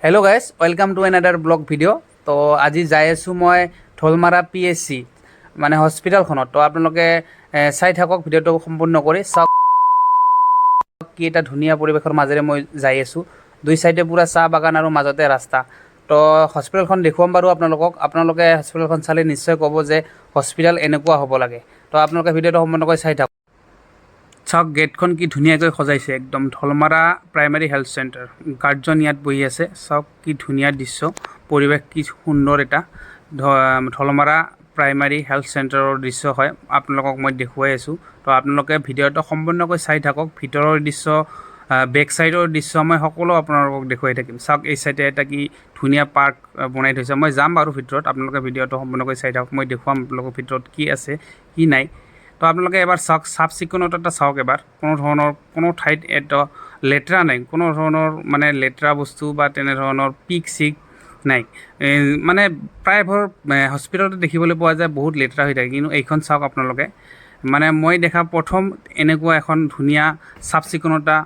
Hello guys, welcome to another vlog video. তো আজি যাই আছোঁ মই ঢোলমাৰা পিএইচচি মানে হস্পিটেলখনত। তো আপোনালোকে চাই থাকক ভিডিঅ'টো সম্পূৰ্ণ কৰি। চাওক কি এটা ধুনীয়া পৰিৱেশৰ মাজেৰে মই যাই আছোঁ। দুই চাইডে পূৰা চাহ বাগান আৰু মাজতে ৰাস্তা। তো হস্পিটেলখন দেখুৱাম বাৰু আপোনালোকক। আপোনালোকে হস্পিটেলখন চালে নিশ্চয় ক'ব যে হস্পিটেল এনেকুৱা হ'ব লাগে। তো আপোনালোকে ভিডিঅ'টো সম্পূৰ্ণকৈ চাই থাকক। চাওক, গেটখন কি ধুনীয়াকৈ সজাইছে একদম। ঢলমাৰা প্ৰাইমাৰী হেল্থ চেণ্টাৰ। গাৰ্ডজন ইয়াত বহি আছে। চাওক কি ধুনীয়া দৃশ্য, পৰিৱেশ কি সুন্দৰ এটা। ঢলমাৰা প্ৰাইমাৰী হেল্থ চেণ্টাৰৰ দৃশ্য হয়, আপোনালোকক মই দেখুৱাই আছোঁ। তো আপোনালোকে ভিডিঅ'টো সম্পূৰ্ণকৈ চাই থাকক। ভিতৰৰ দৃশ্য, বেক চাইডৰ দৃশ্য মই সকলো আপোনালোকক দেখুৱাই থাকিম। চাওক, এই চাইডে এটা কি ধুনীয়া পাৰ্ক বনাই থৈছে। মই যাম বাৰু ভিতৰত। আপোনালোকে ভিডিঅ'টো সম্পূৰ্ণকৈ চাই থাকক। মই দেখুৱাম আপোনালোকৰ ভিতৰত কি আছে কি নাই। তো আপোনালোকে এবাৰ চাওক, চাফ চিকুণতা চাওক এবাৰ। কোনো ধৰণৰ কোনো ঠাইত এটা লেতেৰা নাই, কোনো ধৰণৰ মানে লেতেৰা বস্তু বা তেনেধৰণৰ পিক চিক নাই। মানে প্ৰায়বোৰ হস্পিটেলতে দেখিবলৈ পোৱা যায় বহুত লেতেৰা হৈ থাকে, কিন্তু এইখন চাওক আপোনালোকে। মানে মই দেখা প্ৰথম এনেকুৱা এখন ধুনীয়া চাফ চিকুণতা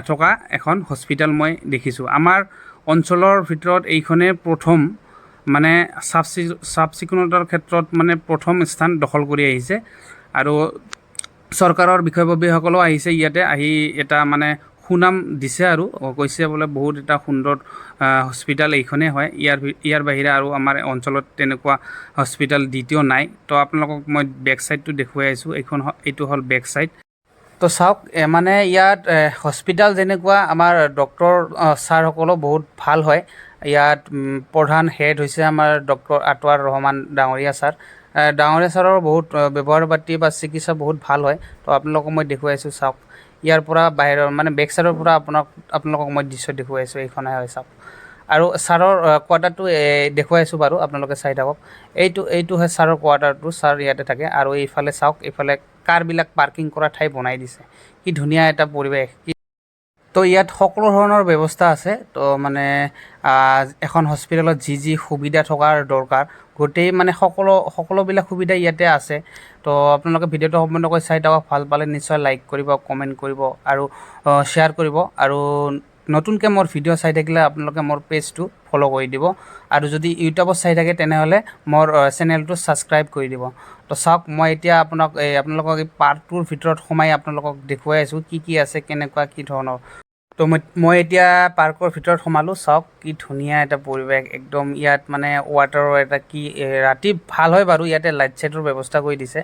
থকা এখন হস্পিটেল মই দেখিছোঁ। আমাৰ অঞ্চলৰ ভিতৰত এইখনেই প্ৰথম, মানে চাফ চিকুণতাৰ ক্ষেত্ৰত মানে প্ৰথম স্থান দখল কৰি আহিছে। আৰু চৰকাৰৰ বিষয়ববীয়াসকলো আহিছে ইয়াতে, আহি এটা মানে সুনাম দিছে আৰু কৈছে বোলে বহুত এটা সুন্দৰ হস্পিটেল এইখনেই হয়। ইয়াৰ বাহিৰে আৰু আমাৰ অঞ্চলত তেনেকুৱা হস্পিটেল দ্বিতীয় নাই। তো আপোনালোকক মই বেক চাইডটো দেখুৱাই আছোঁ। এইটো হ'ল বেক চাইড। তো চাওক, মানে ইয়াত হস্পিটেল যেনেকুৱা, আমাৰ ডক্টৰ ছাৰসকলো বহুত ভাল হয়। ইয়াত প্ৰধান হেড হৈছে আমাৰ ডক্টৰ আটোৱাৰ ৰহমান ডাঙৰীয়া ছাৰ। ডাঙৰীয়া ছাৰৰ বহুত ব্যৱহাৰ পাতি বা চিকিৎসা বহুত ভাল হয়। তো আপোনালোকক মই দেখুৱাই আছোঁ। চাওক, ইয়াৰ পৰা বাহিৰৰ মানে বেক চাইডৰ পৰা আপোনালোকক মই দৃশ্য দেখুৱাই আছোঁ। এইখনে হয়, চাওক। আৰু ছাৰৰ কোৱাৰ্টাৰটো দেখুৱাই আছোঁ বাৰু, আপোনালোকে চাই থাকক। এইটো হয় ছাৰৰ কোৱাৰ্টাৰটো। ছাৰ ইয়াতে থাকে। আৰু এইফালে চাওক, এইফালে কাৰবিলাক পাৰ্কিং কৰা ঠাই বনাই দিছে। কি ধুনীয়া এটা পৰিৱেশ! কি তো ইয়াত সকলো ধৰণৰ ব্যৱস্থা আছে। তো মানে এখন হস্পিটেলত যি যি সুবিধা থকাৰ দৰকাৰ, গোটেই মানে সকলোবিলাক সুবিধা ইয়াতে আছে। তো আপোনালোকে ভিডিঅ'টো সম্পূৰ্ণকৈ চাই থাকক। ভাল পালে নিশ্চয় লাইক কৰিব, কমেণ্ট কৰিব আৰু শ্বেয়াৰ কৰিব। আৰু নতুনকৈ মোৰ ভিডিঅ' চাই থাকিলে আপোনালোকে মোৰ পেজটো ফ'ল' কৰি দিব আৰু যদি ইউটিউবত চাই থাকে, তেনেহ'লে মোৰ চেনেলটো ছাবস্ক্ৰাইব কৰি দিব। তো চাওক, মই এতিয়া আপোনাক এই আপোনালোকক এই পাৰ্কটোৰ ভিতৰত সোমাই আপোনালোকক দেখুৱাই আছোঁ কি কি আছে, কেনেকুৱা কি ধৰণৰ। তো মই এতিয়া পাৰ্কৰ ভিতৰত সোমালোঁ। চাওক কি ধুনীয়া এটা পৰিৱেশ একদম। ইয়াত মানে ৱাটাৰৰ এটা কি ৰাতি ভাল হয় বাৰু। ইয়াতে লাইট চাইটৰ ব্যৱস্থা কৰি দিছে।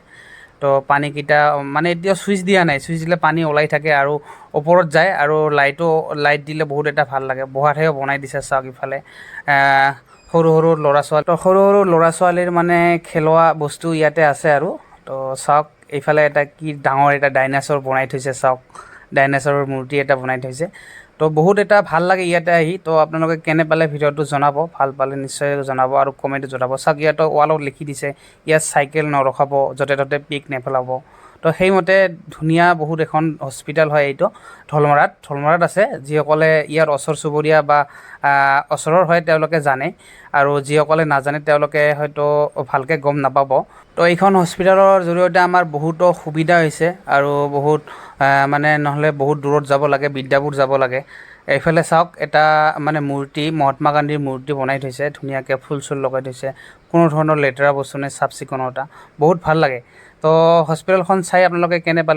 তো পানীকেইটা মানে এতিয়া চুইচ দিয়া নাই, চুইচ দিলে পানী ওলাই থাকে আৰু ওপৰত যায়। আৰু লাইট দিলে বহুত এটা ভাল লাগে। বহা ঠাইও বনাই দিছে। চাওক, ইফালে সৰু সৰু ল'ৰা ছোৱালী, তো সৰু সৰু ল'ৰা ছোৱালীৰ মানে খেলোৱা বস্তু ইয়াতে আছে। আৰু তো চাওক, এইফালে এটা কি ডাঙৰ এটা ডাইনাছৰ বনাই থৈছে। চাওক, ডাইনাছৰৰ মূৰ্তি এটা বনাই থৈছে। তো বহুত এটা ভাল লাগে ইয়াতে আহি। তো আপোনালোকে কেনে পালে ভিডিঅ'টো জনাব। ভাল পালে নিশ্চয় জনাব আৰু কমেণ্টত জনাব। চাওক, ইয়াতো ৱালত লিখি দিছে, ইয়াত চাইকেল নৰখাব, য'তে ত'তে পিক নেপেলাব। তো সেইমতে ধুনীয়া বহুত এখন হস্পিটেল হয় এইটো। ঢলমৰাত আছে। যিসকলে ইয়াৰ ওচৰ চুবুৰীয়া বা ওচৰৰ হয়, তেওঁলোকে জানে আৰু যিসকলে নাজানে, তেওঁলোকে হয়তো ভালকৈ গম নাপাব। তো এইখন হস্পিটেলৰ জৰিয়তে আমাৰ বহুতো সুবিধা হৈছে আৰু বহুত মানে নহ'লে বহুত দূৰত যাব লাগে, বিদ্যাপুৰ যাব লাগে। এইফালে চাওক, এটা মানে মূৰ্তি, মহাত্মা গান্ধীৰ মূৰ্তি বনাই থৈছে। ধুনীয়াকৈ ফুল চুল লগাই থৈছে। কোনো ধৰণৰ লেতেৰা বস্তু নাই, চাফ চিকুণতা বহুত ভাল লাগে। তো হস্পিটেলখন চাই আপোনালোকে কেনে পালে?